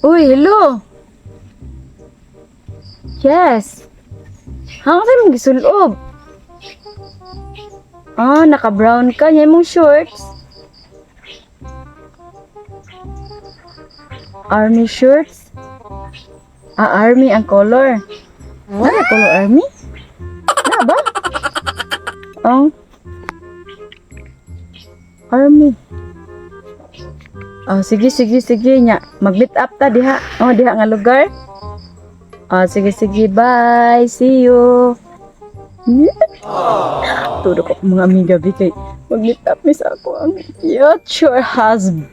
Uy, hello. Yes. Hang sa mong gisulob? Ah, naka-brown ka. Nya imong shorts. Army shorts? Ah, army ang color. Ano color army? Na ba? Oh. Army. Oh, sige, sige, sige nya. Mag-meet up ta diha. Oh, diha nga lugar. Oh, sige, sige. Bye. See you. Turo ko mga amiga bi kay mag-meet up mi sa ako ang future husband.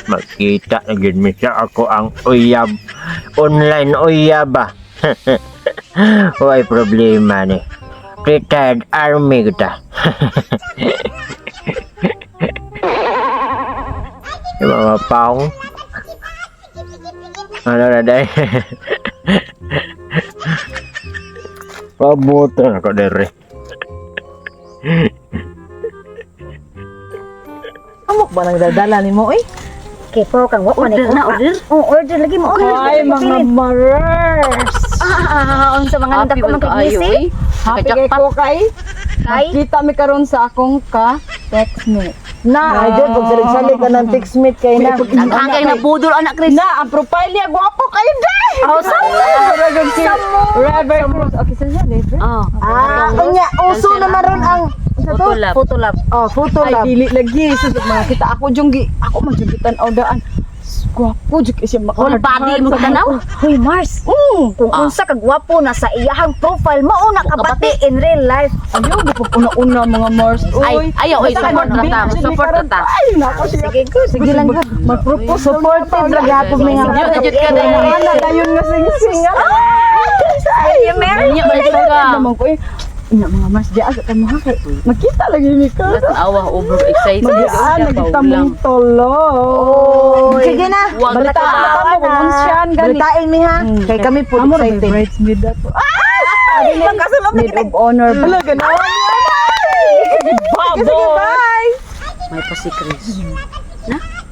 Makita na gid mi sa ako ang uyab. Online uyab ba? Way problema ni. Retired army kita. Yung mga paong. Ano na day? Pabuto na ko dere. Amok ba nagdadala nimo eh? Kay po kang wa man Order na, order. Oh, order lagi mo. Order. Hi, mga marers! Ah, unsa mga Happy nandako man man kay kaayo, busy? eh. Happy kay Naka-jackpot. ko kay. Kay? Kita mi karon sa akong ka text me. Na, ay jud pag salig-salig ka ng text mate kay na. Daghan kay nabudol anak Chris. Na, ang profile niya gwapo kayo dai. Oh, samo. Si Robert Cruz. Okay, sa siya, Robert. Oh. Ah, unya uso naman ron ang sa to? Photo lab. Photo lab. Oh, photo Ay, lab. dili lagi. Sus, mga kita ako jung gi, ako man jung gitan-aw daan. Gwapo jud kay siya maka. Whole body mo tanaw. Hoy Mars. Oo. Kung unsa ka gwapo na sa iyahang profile mao na kabati in real life. Ayaw, gipag una-una mga Mars. Ay, Uy. ayaw, oy, Basta support mag-binge ta, jud mi support karon. ta. Ay, nako siya. Sige, good. Sige lang gud. Mag-propose Supportive lang gihapon mi nga. Yun, na jud ka dai. Wala dayon nga sing-sing. Ay, You marry? Nya man jud ka. Naman ko eh. Nya mga Mars di asa ka mo ha kay magkita lagi ni ka. Awa over excited. Mag-iaan lagi tamong tolo. Sige na. Wag Balitaan ka. na mo kung unsyan gani. Balitain mi ha. Kay kami po Amo ra may excited. bridesmaid ato. Ay, magkasulod na Maid of honor. Hala ganawan. Sige, bye. May pa si Chris.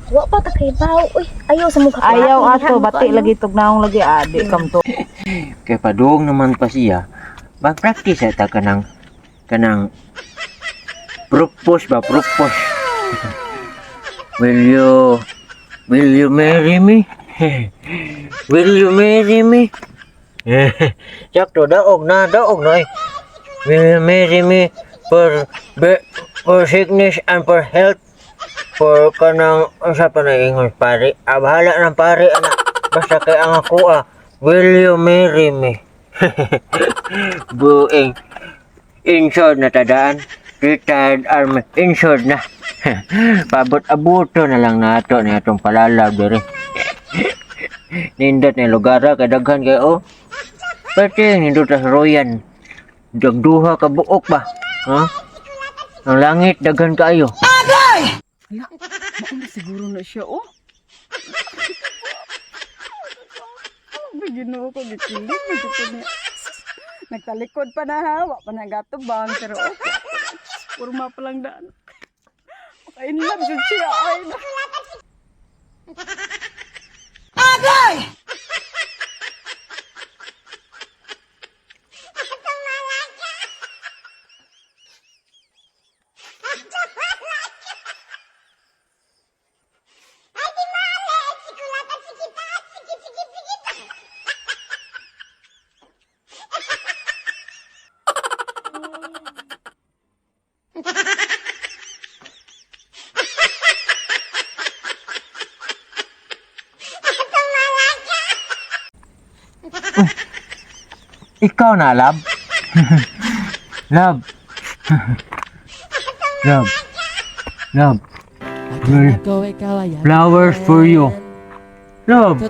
Wa pa ta kay baw. Uy, ayaw sa mukha. Ayaw ato bati lagi tugnaong lagi adi kam to. Kay padung naman pa siya. Mag-practice ata kanang kanang propose ba propose. Will you marry me? Will you marry me? Sakto daog na eh. Will you marry me for sickness and for health? For kanang unsa pa na ingon pare? Ah, bahala ng pare ana. Basta kay ang ako ah. Will you marry me? Buing. Insured na tadaan. Retired army. Insured na. Pabot-abuto na lang nato ni atong palalab diri. Nindot ni lugar ah, kay daghan kay oh. Pwede nindot sa Royan. Dagduha ka buok ba? Ha? Ang langit daghan kaayo. Mauna siguro na siya, oh. Ay, Ginoo ko, gikilig. Medyo ko niya. Nagtalikod pa na ha, wa pa na gatubang, pero okay. Purma pa lang daan. Maka-in love jud siya. Ay, Ikaw na, love. Love. Love. Love. Flowers for you. Love.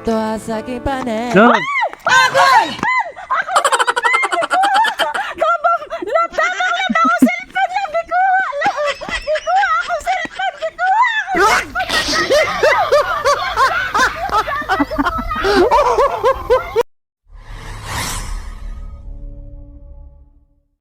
Love.